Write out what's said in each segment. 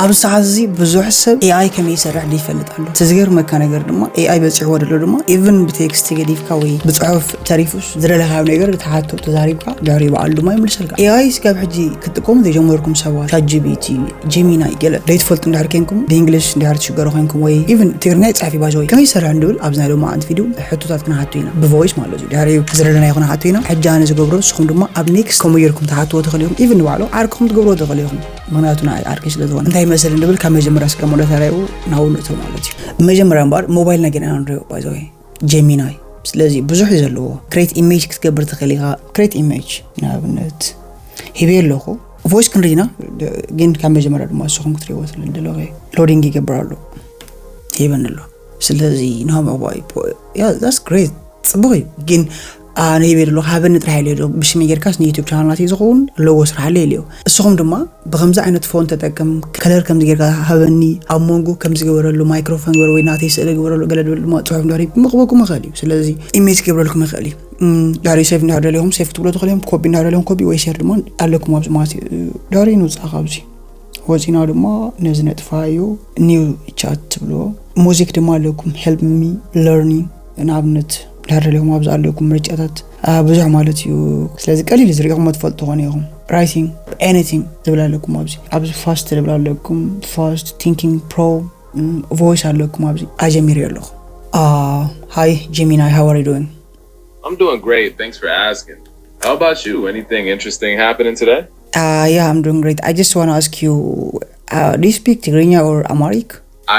ኣብ ሰዓት እዚ ብዙሕ ሰብ ኤኣይ ከመይ ይሰርሕ ዘይፈልጥ ኣሎ። እቲ ዝገርመካ ነገር ድማ ኤኣይ በፂሕዎ ዘሎ ድማ ኢቭን ብቴክስት ገዲፍካ ወይ ብፅሑፍ ተሪፉስ ዝደለካዮ ነገር ተሓቶ ተዛሪብካ ድሕሪ በዓሉ ድማ ይምልሰልካ። ኤኣይ ስጋብ ሕጂ ክትጥቀሙ ዘይጀመርኩም ሰባት ቻት ጂቢቲ፣ ጀሚናይ ገለ ዘይትፈልጡ እንድሕር ኮንኩም ብእንግሊሽ እንድሕር ትሽገሩ ኮንኩም ወይ ኢቭን ትግርኛ ይፃፊ ባዘ ወይ ከመይ ይሰርሕ እንድብል ኣብዚ ናይ ሎማዓንቲ ቪድዮ ሕቶታት ክንሓቶ ኢና ብቮይስ ማለት እዩ። ድሕሪ ዝረደናዮ ክንሓቶ ኢና። ሕጂ ኣነ ዝገብሮ ንስኹም ድማ ኣብ ኔክስት ከምኡ ጌርኩም ትሓትዎ ትኽእሉ ኢኹም። ኢቭን ንባዕሉ ዓርክኹም ትገብርዎ ትኽእሉ ኢኹም። ምክንያቱ ንዓይ ዓርከይ ስለ ዝኾነ እንታይ ይመስል እንድብል ካብ መጀመርያ ስከ ሞለታሪያኡ ናብኡ ንእቶ ማለት እዩ። ብመጀመርያ እምበኣር ሞባይልና ጌና ንሪኦ ባይዘወይ ጀሚናይ። ስለዚ ብዙሕ እዩ ዘለዎ። ክሬት ኢሜጅ ክትገብር ትኽእል ኢኻ። ክሬት ኢሜጅ ንኣብነት ሂበ ኣለኹ። ቮይስ ክንርኢና ግን ካብ መጀመርያ ድማ ንስኹም ክትሪእዎ ስለደለኹ ሎዲንግ ይገብር ኣሎ ሂበኒ ኣሎ። ስለዚ ናማባይ ያ that's great ጽቡቕ እዩ። ግን ኣነ ሂበ ደሎ ሃበኒ ጥራሕ ኢለ ዶ ብሽመይ ጌርካስ ንዩቱብ ቻናል ናተይ ዝኸውን ሎጎ ስራሕለ ኢለዮ። እስኹም ድማ ብከምዚ ዓይነት ፎን ተጠቅም ከለር ከምዚ ጌርካ ሃበኒ ኣብ መንጎ ከምዚ ገበረሉ ማይክሮፎን ገበረ ወይ ናተይ ስእለ ገበረሉ ገለ ድብል ድማ ጽሑፍ እንድሕር ይመቕበኩም ይኽእል እዩ። ስለዚ ኢሜጅ ክገብረልኩም ይኽእል እዩ። ዳሪ ሴፍ እንድሕር ደሊኹም ሴፍ ክትብሎ ትኽእል እዮም። ኮፒ እንድሕር ደሊኹም ኮፒ ወይ ሼር ድማ ኣለኩም ኣብዚ ማለት እዩ። ዳሪ ንውፃእ ካብዚ ወፂና ድማ ነዚ ነጥፋዮ ኒው ቻት ትብልዎ። ሙዚክ ድማ ኣለኩም help me learning ንኣብነት ድሕር ደሊኹም ኣብዚ ኣለኩም ምርጫታት ብዙሕ ማለት እዩ። ስለዚ ቀሊል ዝሪኢኹም ትፈልጡ ትኾኑ ኢኹም። ራይቲንግ ኤኒቲንግ ዝብል ኣለኩም ኣብዚ ኣብዚ ፋስት ዝብል ኣለኩም ፋስት ቲንኪንግ ፕሮ ቮይስ ኣለኩም ኣብዚ ኣጀሚር ኣለኹ። Hi Gemini, how are you doing? I'm doing great, thanks for asking. How about you? Anything interesting happening today? Uh, yeah, I'm doing great. I just want to ask you, uh, do you speak Tigrinya or Amharic?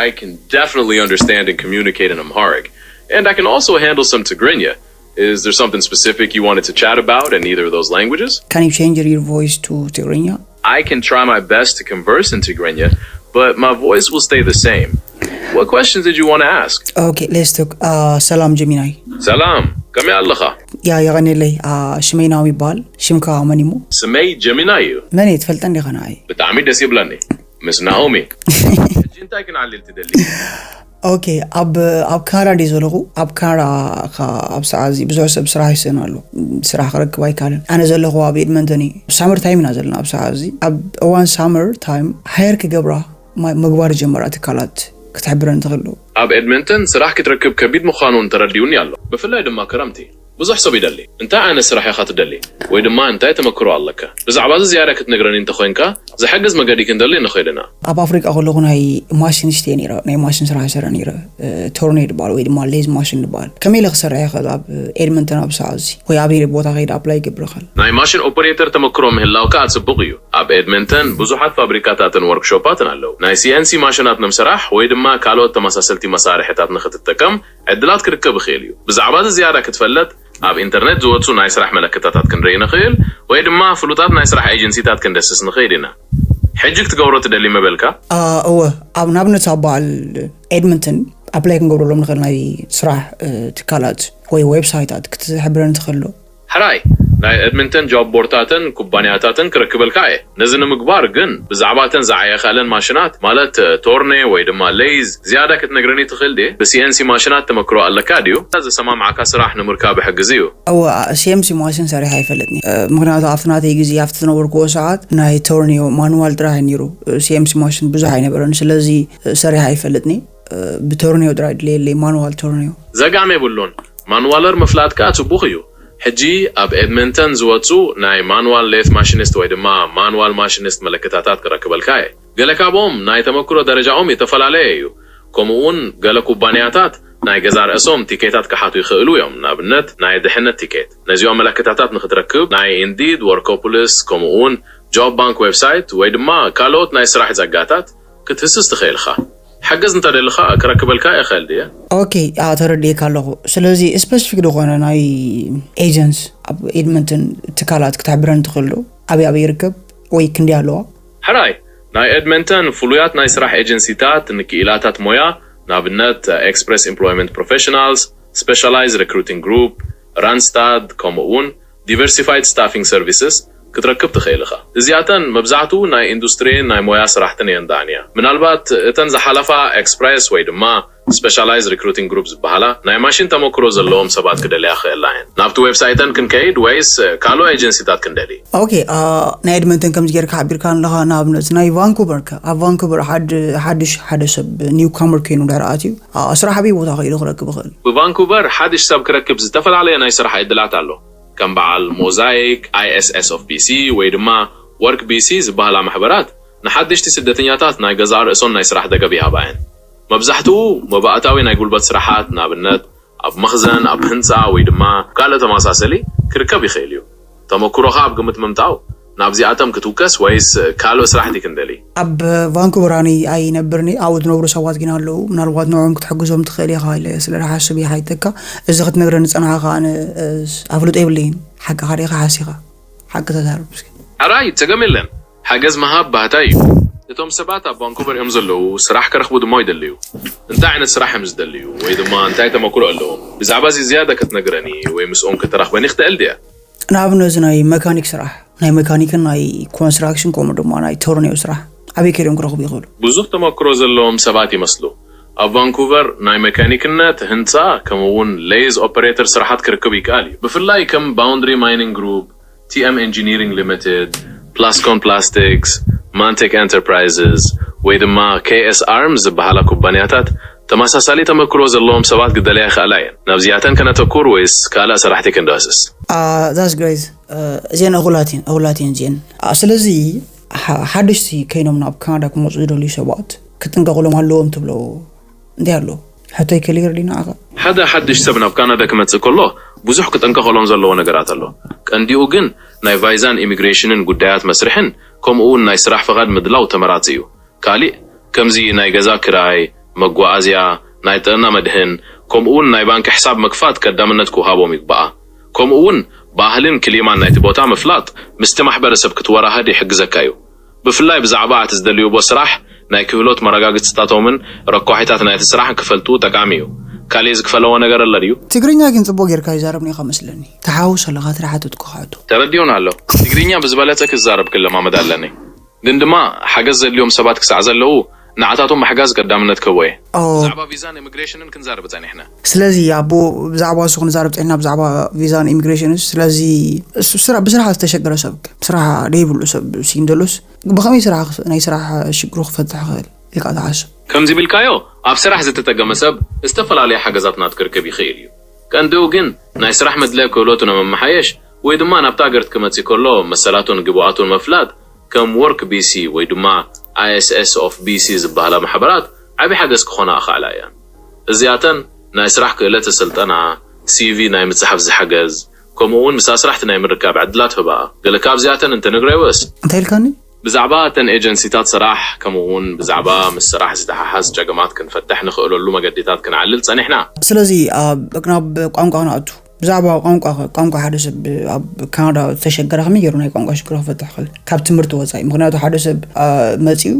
I can definitely understand and communicate in Amharic, and I can also handle some Tigrinya. Is there something specific you wanted to chat about in either of those languages? Can you change your voice to Tigrinya? I can try my best to converse in Tigrinya, but my voice will stay the same. What questions did you want to ask? Okay, let's talk. Uh, ሰላም ጀሚናይ። ሰላም፣ ከመይ ኣለኻ? ያ የቐኔለይ። ሽመይ ናሆም ይበሃል። ሽምካ መን እሞ? ስመይ ጀሚናይ እዩ። መን እየ ትፈልጠን ዲኻ ንዓይ? ብጣዕሚ ደስ ይብለኒ። ምስ ናኦሚ። ሕጂ እንታይ ክንዓልል ትደሊ? ኦኬ፣ ኣብ ኣብ ካናዳ እንደ ዘለኹ ኣብ ካናዳ ኣብ ሰዓት እዚ ብዙሕ ሰብ ስራሕ ይስእን ኣሎ። ስራሕ ክረክብ ኣይካልን። ኣነ ዘለኹ ኣብ ኤድመንተን እዩ። ሳመር ታይም ኢና ዘለና ኣብ ሰዓት እዚ። ኣብ እዋን ሳመር ታይም ሃየር ክገብራ ምግባር ጀመራ ትካላት ክትሕብረን ትኽእሉ። ኣብ ኤድመንተን ስራሕ ክትረክብ ከቢድ ምዃኑ ተረዲኡኒ ኣሎ፣ ብፍላይ ድማ ክረምቲ። ብዙሕ ሰብ ይደሊ። እንታይ ዓይነት ስራሕ ኢኻ ትደሊ? ወይ ድማ እንታይ ተመክሮ ኣለካ? ብዛዕባ እዚ ዝያዳ ክትነግረኒ እንተኾይንካ፣ ዝሕግዝ መገዲ ክንደሊ ንኽእል ኢና። ኣብ ኣፍሪቃ ከለኹ ናይ ማሽን ሽትየ ነይረ፣ ናይ ማሽን ስራሕ ይሰረ ነይረ። ቶርኔ ይበሃል ወይ ድማ ሌዝ ማሽን ይበሃል። ከመይ ኢለ ክሰርሕ ይኽእል ኣብ ኤድመንተን ኣብ ሰዓት እዚ? ወይ ኣበይ ቦታ ከይደ ኣፕላይ ይገብር ይኽእል? ናይ ማሽን ኦፐሬተር ተመክሮ ምህላው ከኣ ጽቡቕ እዩ። ኣብ ኤድመንተን ብዙሓት ፋብሪካታትን ወርክሾፓትን ኣለዉ። ናይ ሲኤንሲ ማሽናት ንምስራሕ ወይ ድማ ካልኦት ተመሳሰልቲ መሳርሒታት ንኽትጠቀም ዕድላት ክርከብ ይኽእል እዩ። ብዛዕባ እዚ ዝያዳ ክትፈልጥ፣ ኣብ ኢንተርነት ዝወጹ ናይ ስራሕ መለክታታት ክንርኢ ንኽእል፣ ወይ ድማ ፍሉጣት ናይ ስራሕ ኤጀንሲታት ክንደስስ ንኽእል ኢና። ሕጂ ክትገብሮ ትደሊ ምበልካ? እወ፣ ኣብ ንኣብነት ኣብ በዓል ኤድመንተን ኣፕላይ ክንገብረሎም ንኽእል ናይ ስራሕ ትካላት ወይ ዌብሳይታት ክትሕብረኒ ትኽእል ዶ? ሕራይ፣ ናይ ኤድመንተን ጆብ ቦርታትን ኩባንያታትን ክረክበልካ እየ። ነዚ ንምግባር ግን ብዛዕባ እተን ዝዓየኻለን ማሽናት ማለት ቶርኔ ወይ ድማ ሌይዝ ዝያዳ ክትነግረኒ ትኽእል ድየ? ብሲኤንሲ ማሽናት ተመክሮ ኣለካ ድዩ? ዝሰማምዓካ ስራሕ ንምርካብ ይሕግዝ እዩ። እወ፣ ሲኤምሲ ማሽን ሰሪሐ ኣይፈልጥን እየ። ምኽንያቱ ኣብቲ ናተይ ግዜ ኣብቲ ዝነበርክዎ ሰዓት ናይ ቶርኔዮ ማኑዋል ጥራሕ እዩ ነይሩ። ሲኤምሲ ማሽን ብዙሕ ኣይነበረን። ስለዚ ሰሪሐ ኣይፈልጥን እየ። ብቶርኔዮ ጥራሕ ድልየለይ ማኑዋል ቶርኔዮ። ዘጋም የብሉን። ማንዋለር ምፍላጥካ ጽቡቕ እዩ። ሕጂ ኣብ ኤድመንተን ዝወጹ ናይ ማንዋል ሌት ማሽኒስት ወይ ድማ ማንዋል ማሽኒስት መለክታታት ክረክበልካ እየ። ገለ ካብኦም ናይ ተመክሮ ደረጃኦም የተፈላለየ እዩ። ከምኡ እውን ገለ ኩባንያታት ናይ ገዛ ርእሶም ቲኬታት ክሓቱ ይኽእሉ እዮም፣ ንኣብነት ናይ ድሕነት ቲኬት። ነዚኦም መለክታታት ንኽትረክብ ናይ ኢንዲድ፣ ወርኮፖሊስ ከምኡ እውን ጆብ ባንክ ዌብሳይት ወይ ድማ ካልኦት ናይ ስራሕ ጸጋታት ክትህስስ ትኽእል ኢኻ። ሓገዝ እንተደሊኻ ክረክበልካ እኽእል ድየ? ኦኬ፣ ተረዲኤካ ኣለኹ። ስለዚ ስፐሲፊክ ዝኾነ ናይ ኤጀንስ ኣብ ኤድመንተን ትካላት ክትሕብረን ትኽእል ዶ? ኣበይ ኣበይ ይርከብ ወይ ክንደይ ኣለዋ? ሕራይ፣ ናይ ኤድመንተን ፍሉያት ናይ ስራሕ ኤጀንሲታት ንክኢላታት ሞያ፣ ንኣብነት ኤክስፕረስ ኤምፕሎይመንት ፕሮፌሽናልስ፣ ስፔሻላይዝ ሪክሩቲንግ ግሩፕ፣ ራንስታድ፣ ከምኡ እውን ዲቨርሲፋይድ ስታፊንግ ሰርቪስስ ክትረክብ ትኽእል ኢኻ። እዚኣተን መብዛሕትኡ ናይ ኢንዱስትሪን ናይ ሞያ ስራሕትን እየን ደኣንያ። ምናልባት እተን ዝሓለፋ ኤክስፕረስ ወይ ድማ Specialized Recruiting Group ዝበሃላ ናይ ማሽን ተመክሮ ዘለዎም ሰባት ክደልያ ክእላ እየን። ናብቲ ዌብሳይተን ክንከይድ ወይስ ካልኦ ኤጀንሲታት ክንደሊ? ኦኬ፣ ናይ ኤድመንተን ከምዚ ጌርካ ሓቢርካ ኣለኻ። ንኣብነት ናይ ቫንኩቨር ከ? ኣብ ቫንኩቨር ሓድ- ሓድሽ ሓደ ሰብ ኒው ካመር ኮይኑ ድሕሪ ኣትዩ፣ ስራሕ ኣበይ ቦታ ከይዱ ክረክብ ይኽእል? ብቫንኩቨር ሓድሽ ሰብ ክረክብ ዝተፈላለየ ናይ ስራሕ ዕድላት ኣሎ። ከም በዓል ሞዛይክ፣ I S S of B C ወይ ድማ ወርክ ቢሲ ዝበሃላ ማሕበራት ንሓደሽቲ ስደተኛታት ናይ ገዛእ ርእሶን ናይ ስራሕ ደገብ ይሃባ እየን። መብዛሕትኡ መባእታዊ ናይ ጉልበት ስራሓት፣ ንኣብነት ኣብ መኽዘን፣ ኣብ ህንጻ ወይ ድማ ካልእ ተመሳሰሊ ክርከብ ይኽእል እዩ። ተመክሮኻ ኣብ ግምት ምምጣው ናብዚኣቶም ክትውከስ ወይስ ካልእ ስራሕ ድዩ ክንደሊ? ኣብ ቫንኩቨር ኣነ ኣይነብርኒ፣ ኣብኡ ዝነብሩ ሰባት ግን ኣለዉ። ምናልባት ንዕኦም ክትሕግዞም ትኽእል ኢኻ ኢለ ስለ ዝሓስብ እየ ሓይተካ። እዚ ክትነግረኒ ዝጸናሕካ ኣነ ኣፍልጦ የብለይን። ሓቅኻ ዲኻ ሓሲኻ? ሓቂ ተዛረብ እስኪ። ሕራይ፣ ጸገም የለን። ሓገዝ ምሃብ ባህታ እዩ። እቶም ሰባት ኣብ ቫንኩቨር እዮም ዘለዉ፣ ስራሕ ክረኽቡ ድማ ይደልዩ። እንታይ ዓይነት ስራሕ እዮም ዝደልዩ ወይ ድማ እንታይ ተመክሮ ኣለዎም? ብዛዕባ እዚ ዝያዳ ክትነግረኒ ወይ ምስኦም ከተራኽበኒ ክትእል ድያ? ንኣብነት ናይ መካኒክ ስራሕ፣ ናይ መካኒክን ናይ ኮንስትራክሽን ከምኡ ድማ ናይ ቶርኔዮ ስራሕ ኣበይ ከይዶም ክረኽቡ ይኽእሉ? ብዙሕ ተመክሮ ዘለዎም ሰባት ይመስሉ። ኣብ ቫንኩቨር ናይ መካኒክነት፣ ህንጻ፣ ከምኡ እውን ሌዝ ኦፐሬተር ስራሓት ክርክብ ይከኣል እዩ። ብፍላይ ከም ባውንድሪ ማይኒንግ ግሩፕ፣ ቲ ኤም ኢንጂኒሪንግ ሊሚትድ፣ ፕላስኮን ፕላስቲክስ፣ ማንቴክ ኤንተርፕራይዝስ ወይ ድማ K S Arms ዝበሃላ ኩባንያታት ተመሳሳሊ ተመክሮ ዘለዎም ሰባት ክደልያ ይኽእላ እየን። ናብዚኣተን ከነተኩር ወይስ ካልእ ሰራሕቲ ክንዳስስ? ዛስ ግሬት። እዚአን እኹላት እየን፣ እኹላት እየን እዚአን። ስለዚ ሓደሽቲ ከይኖም ናብ ካናዳ ክመፁ ዝደልዩ ሰባት ክጥንቀቕሎም ኣለዎም ትብሎ እንታይ ኣሎ? ሕቶይ ክሊር ዲና ኣኻ? ሓደ ሓድሽ ሰብ ናብ ካናዳ ክመጽእ ከሎ ብዙሕ ክጥንቀቐሎም ዘለዎ ነገራት ኣሎ። ቀንዲኡ ግን ናይ ቫይዛን ኢሚግሬሽንን ጉዳያት መስርሕን ከምኡ እውን ናይ ስራሕ ፍቓድ ምድላው ተመራጺ እዩ። ካሊእ ከምዚ ናይ ገዛ ክራይ፣ መጓዓዝያ፣ ናይ ጥዕና መድህን፣ ከምኡ እውን ናይ ባንኪ ሕሳብ ምክፋት ቀዳምነት ክውሃቦም ይግባኣ። ከምኡ እውን ባህልን ክሊማን ናይቲ ቦታ ምፍላጥ ምስቲ ማሕበረሰብ ክትወራሃድ ይሕግዘካ እዩ። ብፍላይ ብዛዕባ እቲ ዝደልይዎ ስራሕ ናይ ክህሎት መረጋግጽታቶምን ረኳሒታት ናይቲ ስራሕን ክፈልጡ ጠቃሚ እዩ። ካልእ ዝክፈለዎ ነገር ኣሎ ድዩ? ትግርኛ ግን ጽቡቅ ጌርካ ይዛረብኒ ኢኻ መስለኒ። ተሓውስ ኣለኻ ትርሓተትኩ ክሕቶ። ተረዲኡን ኣሎ። ትግርኛ ብዝበለጸ ክዛረብ ክለማመድ ኣለኒ። ግን ድማ ሓገዝ ዘድልዮም ሰባት ክሳዕ ዘለዉ ንዓታቶም ምሕጋዝ ቀዳምነት ክህቦ እየ። ብዛዕባ ቪዛን ኢሚግሬሽንን ክንዛረብ ጸኒሕና። ስለዚ ኣቦ ብዛዕባ እሱ ክንዛረብ ጸኒሕና ብዛዕባ ቪዛን ኢሚግሬሽንስ። ስለዚ ብስራሕ ዝተሸገረ ሰብ ስራሕ ደይብሉ ሰብ ሲንደሎስ ብኸመይ ስራሕ ናይ ስራሕ ሽግሩ ክፈትሕ ክእል ኢልካ ትሓስብ? ከምዚ ብልካዮ ኣብ ስራሕ ዝተጠገመ ሰብ ዝተፈላለየ ሓገዛት ናት ክርክብ ይኽእል እዩ። ቀንዲኡ ግን ናይ ስራሕ መድለይ ክእለቱ ንምምሓየሽ ወይ ድማ ናብታ ሃገር ክመጽእ ከሎ መሰላቱን ግብኣቱን ምፍላጥ ከም ወርክ ቢሲ ወይ ድማ I S S of B C ዝበሃላ ማሕበራት ዓቢ ሓገዝ ክኾና እኽእላ እየን። እዚኣተን ናይ ስራሕ ክእለት ስልጠና፣ ሲቪ ናይ ምጽሓፍ ዝሓገዝ፣ ከምኡ እውን ምስ ኣስራሕቲ ናይ ምርካብ ዕድላት ህባ። ገለ ካብዚኣተን እንተነግረይወስ? እንታይ ኢልካኒ? ብዛዕባ እተን ኤጀንሲታት ስራሕ ከምኡ እውን ብዛዕባ ምስ ስራሕ ዝተሓሓዝ ጸገማት ክንፈትሕ ንኽእለሉ መገዲታት ክንዓልል ጸኒሕና። ስለዚ ኣብ ናብ ቋንቋ ክንኣቱ ብዛዕባ ቋንቋ ቋንቋ ሓደ ሰብ ኣብ ካናዳ ዝተሸገረ ከመይ ገይሩ ናይ ቋንቋ ሽግሩ ክፈትሕ ይኽእል ካብ ትምህርቲ ወፃኢ? ምክንያቱ ሓደ ሰብ መፂኡ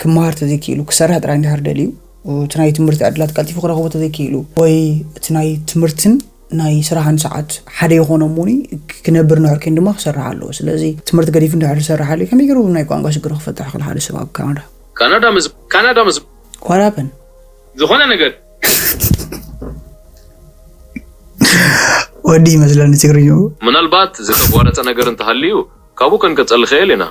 ክመሃር ተዘይክኢሉ ክሰርሕ ጥራይ እንድሕር ደልዩ እቲ ናይ ትምህርቲ ዕድላት ቀልጢፉ ክረኽቦ ተዘይክኢሉ ወይ እቲ ናይ ትምህርትን ናይ ስራሕን ሰዓት ሓደ ይኾኖም እውን ክነብር ንሕር ኮይኑ ድማ ክሰርሕ ኣለዎ። ስለዚ ትምህርቲ ገዲፉ እንድሕር ዝሰርሕ ኣለ ከመይ ገይሩ ናይ ቋንቋ ሽግሩ ክፈትሕ ይኽእል ሓደ ሰብ ኣብ ካናዳ? ካናዳ ምስ ካናዳ ምስ What happened? ዝኾነ ነገር ወዲ ይመስለኒ ትግርኛኡ። ምናልባት ዝተቋረፀ ነገር እንተሃልዩ ካብኡ ክንቅፅል ንኽእል ኢና።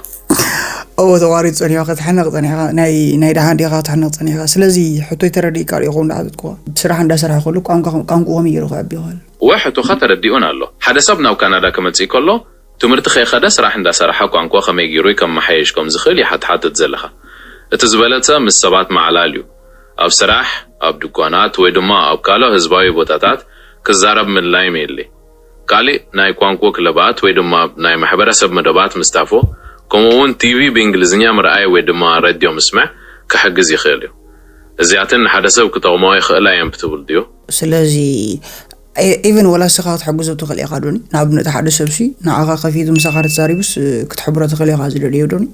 እወ ተቋሪፁ ፀኒሑ ክትሕነቕ ፀኒሕካ ናይ ናይ ደሓን ዲኻ ክትሕነቕ ፀኒሕካ። ስለዚ ሕቶይ ተረዲእካ ዶ ይኸውን ዝሓተትኩኻ? ስራሕ እንዳሰርሐ ከሎ ቋንቋ ቋንቋኡ ከመይ ገይሩ ክዕቢ ይኽእል? እወ ሕቶኻ ተረዲኡን ኣሎ። ሓደ ሰብ ናብ ካናዳ ክመፅእ ከሎ ትምህርቲ ከይኸደ ስራሕ እንዳሰረሐ ቋንቋ ከመይ ገይሩ ከመሓየሽ ከም ዝኽእል ኢኻ ትሓትት ዘለኻ። እቲ ዝበለጸ ምስ ሰባት ምዕላል እዩ። ኣብ ስራሕ፣ ኣብ ድኳናት ወይ ድማ ኣብ ካልእ ህዝባዊ ቦታታት ክዛረብ ምድላይም የድሊ። ካሊእ ናይ ቋንቋ ክለባት ወይ ድማ ናይ ማሕበረሰብ መደባት ምስታፎ፣ ከምኡ እውን ቲቪ ብእንግሊዝኛ ምርኣይ ወይ ድማ ረድዮ ምስማዕ ክሕግዝ ይኽእል እዩ። እዚኣተን ንሓደ ሰብ ክጠቕሞ ይኽእላ እየን ብትብል ድዩ? ስለዚ ኢቨን ወላ ንስኻ ክትሕግዞ ትኽእል ኢኻ ዶኒ? ንኣብነት ሓደ ሰብሲ ንዓኻ ከፊቱ ምሳኻ ተዛሪቡስ ክትሕብሮ ትኽእል ኢኻ ዝደለዮ ዶኒ?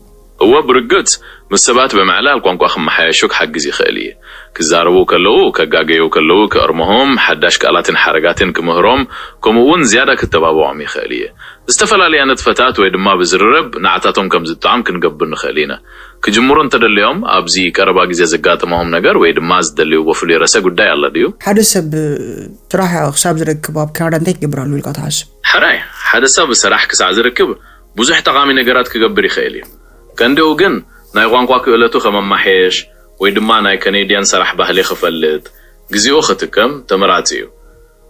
እወ ብርግጽ ምስ ሰባት ብምዕላል ቋንቋ ክመሓየሹ ክሓግዝ ይኽእል እየ። ክዛረቡ ከለዉ፣ ከጋገዩ ከለዉ ክእርምሆም፣ ሓዳሽ ቃላትን ሓረጋትን ክምህሮም፣ ከምኡ እውን ዝያዳ ክተባብዖም ይኽእል እየ። ዝተፈላለያ ንጥፈታት ወይ ድማ ብዝርርብ ንዓታቶም ከም ዝጥዓም ክንገብር ንኽእል ኢና። ክጅምሩ እንተደለዮም ኣብዚ ቀረባ ግዜ ዘጋጠመዎም ነገር ወይ ድማ ዝደልይዎ ፍሉይ ርእሰ ጉዳይ ኣሎ ድዩ? ሓደ ሰብ ስራሕ ክሳብ ዝረክብ ኣብ ካናዳ እንታይ ክገብር ኣለዎ ኢልካ ትሓስብ? ሕራይ፣ ሓደ ሰብ ስራሕ ክሳዕ ዝርክብ ብዙሕ ጠቓሚ ነገራት ክገብር ይኽእል እዩ። ቀንዲኡ ግን ናይ ቋንቋ ክእለቱ ከመማሕየሽ ወይ ድማ ናይ ከኔድያን ሰራሕ ባህሊ ክፈልጥ፣ ግዜኡ ክጥቀም ተመራጺ እዩ።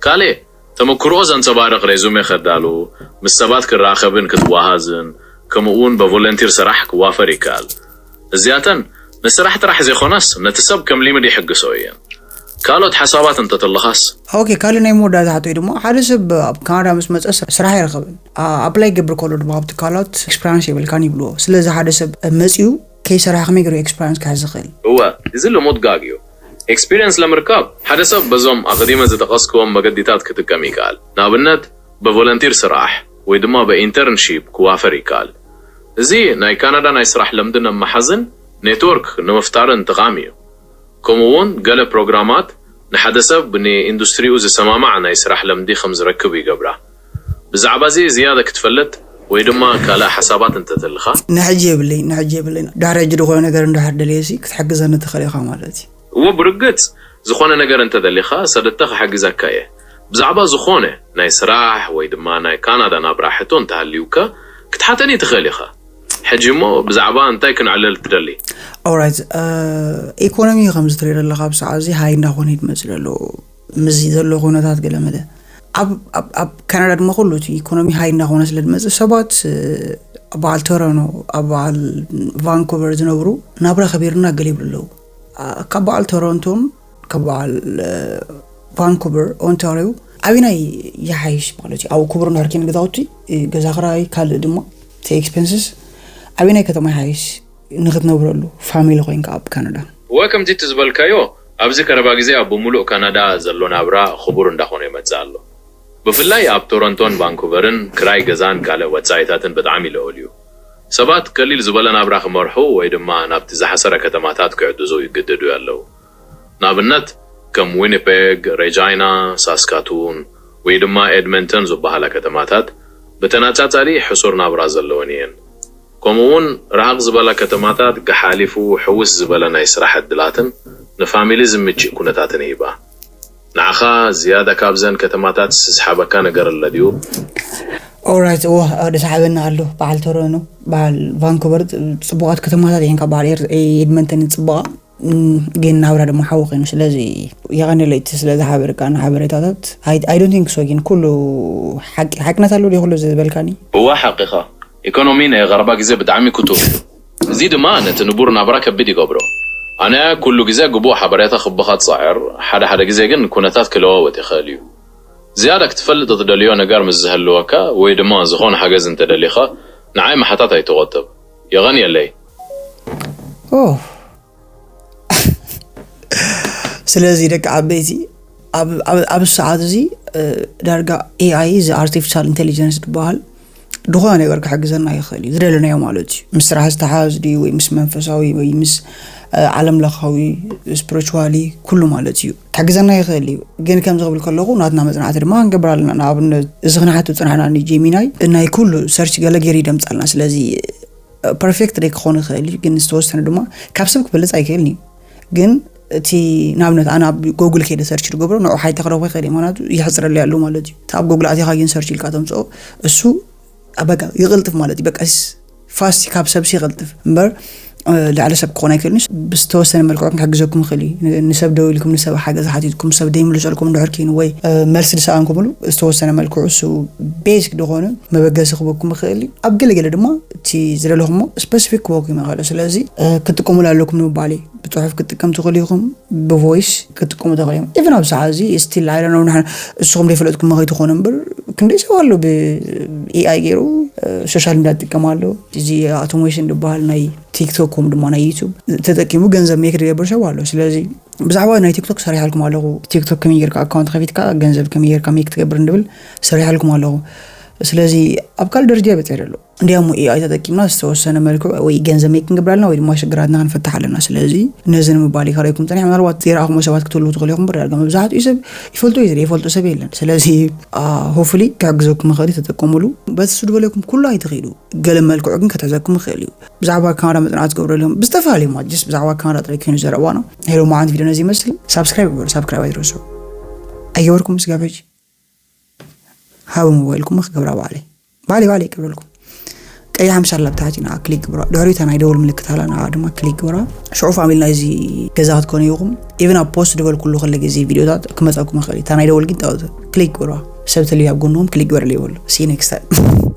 ካልእ፣ ተመክሮኡ ዘንጸባርቕ ሬዙሜ ከዳሉ፣ ምስ ሰባት ክራኸብን ክትወሃዝን፣ ከምኡ እውን ብቮለንቲር ስራሕ ክዋፈር ይከኣል። እዚኣተን ንስራሕ ጥራሕ ዘይኮነስ ነቲ ሰብ ከም ሊምድ ይሕግሶ እየን። ካልኦት ሓሳባት እንተተለኻስ? ኦኬ፣ ካልእ ናይ መወዳእታ ሕቶይ ድማ ሓደ ሰብ ኣብ ካናዳ ምስ መጸ ስራሕ ኣይረኸብን። ኣፕላይ ክገብር ከሎ ድማ ኣብ ትካላት ኤክስፐሪንስ የብልካን ይብልዎ። ስለዚ ሓደ ሰብ መጺኡ ከይሰራሕ ከመይ ገይሩ ኤክስፐሪንስ ክሕዝ ይኽእል? እወ፣ እዚ ልሙድ ጋግ እዩ። ኤክስፒሪየንስ ለምርካብ ሓደ ሰብ በዞም ኣቐዲመ ዝጠቐስክዎም መገዲታት ክጥቀም ይከኣል። ንኣብነት ብቮለንቲር ስራሕ ወይ ድማ ብኢንተርንሺፕ ክዋፈር ይከኣል። እዚ ናይ ካናዳ ናይ ስራሕ ልምዲ ነመሓዝን ኔትወርክ ንምፍጣርን ጠቓሚ እዩ። ከምኡ እውን ገለ ፕሮግራማት ንሓደ ሰብ ንኢንዱስትሪኡ ዝሰማማዕ ናይ ስራሕ ልምዲ ከም ዝረክብ ይገብራ። ብዛዕባ እዚ ዝያዳ ክትፈልጥ ወይ ድማ ካልእ ሓሳባት እንተተልኻ? ንሕጂ የብለይ፣ ንሕጂ የብለይ። ድሕሪ ሕጂ ዝኾነ ነገር እንድሕር ደልየሲ ክትሕግዘኒ ትኽእል ኢኻ ማለት እዩ። እወ ብርግጽ ዝኾነ ነገር እንተደሊኻ ሰደተ ክሕግዘካ እየ። ብዛዕባ ዝኾነ ናይ ስራሕ ወይ ድማ ናይ ካናዳ ናብራ ሕቶ እንተሃልዩካ ክትሓተኒ ትኽእል ኢኻ። ሕጂ እሞ ብዛዕባ እንታይ ክንዕልል ትደሊ? Alright, economy ከምዚ ትሪኦ ዘለኻ ኣብ ሰዓት እዚ high እንዳኾነ እዩ ዝመጽእ ዘሎ። ምስዚ ዘሎ ኩነታት ገለ መለ ኣብ ኣብ ኣብ ካናዳ ድማ ኩሉ እቲ economy high እንዳኾነ ስለ ዝመጽእ ሰባት ኣብ በዓል ቶሮኖ ኣብ በዓል ቫንኩቨር ዝነብሩ ናብራ ከቢርና ገለ ይብሉ ኣለዉ። ካብ በዓል ቶሮንቶን ካብ በዓል ቫንኩቨር ኦንታሪዮ ኣበይናይ ይሓይሽ ማለት እዩ? ኣብ ክቡር እንድሕር ኬን ገዛውቲ ገዛ ክራይ ካልእ ድማ እቲ expenses ኣበይናይ ከተማ ይሓይሽ ንክትነብረሉ ፋሚሊ ኮይንካ ኣብ ካናዳ? እወ ከምቲ እቲ ዝበልካዮ ኣብዚ ቀረባ ግዜ ኣብ ብምሉእ ካናዳ ዘሎ ናብራ ክቡር እንዳኾነ ይመጽእ ኣሎ። ብፍላይ ኣብ ቶሮንቶን ቫንኩቨርን ክራይ ገዛን ካልእ ወጻኢታትን ብጣዕሚ ልዑል እዩ። ሰባት ቀሊል ዝበለ ናብራ ክመርሑ ወይ ድማ ናብቲ ዝሓሰረ ከተማታት ክዕድዙ ይግደዱ ኣለዉ። ንኣብነት ከም ዊኒፔግ፣ ሬጃይና፣ ሳስካቱን ወይ ድማ ኤድመንተን ዝበሃላ ከተማታት ብተነጻጻሊ ሕሱር ናብራ ዘለወን እየን። ከምኡ እውን ርሕቕ ዝበላ ከተማታት ገሓሊፉ ሕውስ ዝበለ ናይ ስራሕ ዕድላትን ንፋሚሊ ዝምችእ ኩነታትን ይህባ። ንዓኻ ዝያዳ ካብዘን ከተማታት ዝስሓበካ ነገር ኣሎ ድዩ? ኦራይት እወ ዝሰሓበኒ ኣሎ። በዓል ቶሮኖ፣ በዓል ቫንኩቨር ጽቡቓት ከተማታት እየን ካብ በዓል ኤድመንተን ጽቡቓ ግን ናብራ ድማ ሓዊ ኮይኑ ስለዚ የቐንለይ እቲ ስለ ዝሓበርካ ንሓበሬታታት። I don't think so ግን ኩሉ ሓቂ ሓቅነት ኣሎ ድዩ ኩሉ ዝበልካኒ? እወ ሓቂኻ። ኢኮኖሚ ናይ ቐረባ ግዜ ብጣዕሚ ክቱር እዩ። እዚ ድማ ነቲ ንቡር ናብራ ከቢድ ይገብሮ። ኣነ ኩሉ ግዜ ግቡእ ሓበሬታ ክበኻ ጸዕር፣ ሓደ ሓደ ግዜ ግን ኩነታት ክለዋወጥ ይኽእል እዩ። ዝያዳ ክትፈልጥ እትደልዮ ነገር ምስ ዝህልወካ ወይ ድማ ዝኾነ ሓገዝ እንተደሊኻ ንዓይ ምሓታት ኣይትቖጥብ። የቐንየለይ። ኦህ ስለዚ ደቂ ዓበይቲ ኣብ ሰዓት እዚ ዳርጋ ኤኣይ እዚ ኣርቲፊሻል ኢንቴሊጀንስ ዝበሃል ዝኾነ ነገር ክሕግዘና ይኽእል እዩ ዝደለናዮ ማለት እዩ ምስ ስራሕ ዝተሓዝ ድዩ ወይ ምስ መንፈሳዊ ወይ ምስ ዓለም ለኻዊ ስፕሪቹዋሊ ኩሉ ማለት እዩ ክሕግዘና ይኽእል እዩ ግን ከምዚ ክብል ከለኹ ናትና መፅናዕቲ ድማ ክንገብር ኣለና ንኣብነት እዚ ክንሓት ፅናሕና ጀሚናይ ናይ ኩሉ ሰርች ገለ ገይሩ ይደምፃልና ስለዚ ፐርፌክት ደይ ክኾን ይኽእል እዩ ግን ዝተወሰነ ድማ ካብ ሰብ ክበልፅ ኣይክእልን እዩ ግን እቲ ንኣብነት ኣነ ኣብ ጎግል ከይደ ሰርች ዝገብሮ ንዑ ሓይተ ክረኽቦ ይኽእል እዩ ምክንያቱ ይሕፅረሉ ያሉ ማለት እዩ እቲ ኣብ ጎግል ኣቲኻ ግን ሰርች ኢልካ ተምፅኦ እሱ በቃ ይቕልጥፍ ማለት እዩ በቃ ፋስት ካብ ሰብሲ ይቕልጥፍ እምበር ልዕሊ ሰብ ክኾን ኣይክእልን ብዝተወሰነ መልክዑ ክንሕግዘኩም ይኽእል እዩ ንሰብ ደው ኢልኩም ንሰብ ሓገዝ ሓቲትኩም ሰብ ደይምልሰልኩም እንድሕር ኮይኑ ወይ መልሲ ዝሰኣንኩምሉ ዝተወሰነ መልክዑ እሱ ቤዚክ ዝኾነ መበገሲ ክበኩም ይኽእል እዩ ኣብ ገለገለ ድማ እቲ ዝደለኹሞ ስፐሲፊክ ክበኩም ይኽእል ስለዚ ክትጥቀሙሉ ኣለኩም ንምባል እዩ ብፅሑፍ ክትጥቀም ትኽእሉ ኢኹም ብቮይስ ክትጥቀሙ ትኽእሉ እዮም ኢቨን ኣብ ሰዓት እዚ ስቲል ኣይደነው ንሕና እስኹም ዘይፈለጥኩም መኸይ ትኾኑ እምበር ክንደይ ሰብ ኣሎ ብኤኣይ ገይሩ ሶሻል ሚዲያ ትጥቀም ኣሎ እዚ ኣውቶሜሽን ዝበሃል ናይ ቲክቶክ ከም ድማ ናይ ዩቱብ ተጠቂሙ ገንዘብ ሜክ ዝገብር ሰብ ኣሎ ስለዚ ብዛዕባ ናይ ቲክቶክ ሰሪሓልኩም ኣለኹ ቲክቶክ ከመይ ጌርካ ኣካውንት ከፊትካ ገንዘብ ከመይ ጌርካ ሜክ ትገብር እንድብል ሰሪሓልኩም ኣለኹ ስለዚ ኣብ ካልእ ደረጃ ይበፅሕ ዘሎ። እንዲያም AI ተጠቂምና ዝተወሰነ መልክዕ ወይ ገንዘብ ሜክ ክንገብር ኣለና ወይ ድማ ሽግራትና ክንፈትሕ ኣለና። ስለዚ ነዚ ንምባል እዩ ከረይኩም ፀኒሕ። ምናልባት ዘይረኣኹሞ ሰባት ክትህልዉ ትኽእሉ ኢኹም። እምበር ዳርጋ መብዛሕትኡ ሰብ ይፈልጦ እዩ፣ ዘይፈልጦ ሰብ የለን። ስለዚ ሆፍሊ ክሕግዘኩም ይኽእል እዩ፣ ተጠቀሙሉ። በቲ እሱ ዝበለኩም ኩሉ ኣይትኽእሉ፣ ገለ መልክዑ ግን ከተሕዘኩም ይኽእል እዩ። ብዛዕባ ካናዳ መፅናዕቲ ትገብሩ ኣለኹም ብዝተፈላለዩ ማጅስ ብዛዕባ ካናዳ ጥራይ ኮይኑ ዘረባና። ሄሎ መዓንት ቪድዮ ነዚ ይመስል። ሳብስክራይብ ግበሩ፣ ሳብስክራይብ ኣይትረስዑ። ኣይገበርኩም ስጋብ ሕጂ ሃቡ ሞባይልኩም ክገብራ ባዕለይ ባዕለይ ባዕለይ ይገብረልኩም። ቀያሕ ምሳላ ብታሕቲ ንኣ ክሊክ ግብራ። ድሕሪታ ናይ ደወል ምልክት ኣላ፣ ንኣ ድማ ክሊክ ግብራ። ሽዑ ፋሚሊ ናይዚ ገዛ ክትኮኑ ኢኹም። ኢቨን ኣብ ፖስት ዝበልኩሉ ከለ ግዜ ቪድዮታት ክመፀኩም ይኽእል እዩ። እታ ናይ ደወል ግን ጠውት ክሊክ ግብራ። ሰብ ተልዩ ኣብ ጎንኹም ክሊክ ግበረሉ ይበሉ። See you next time።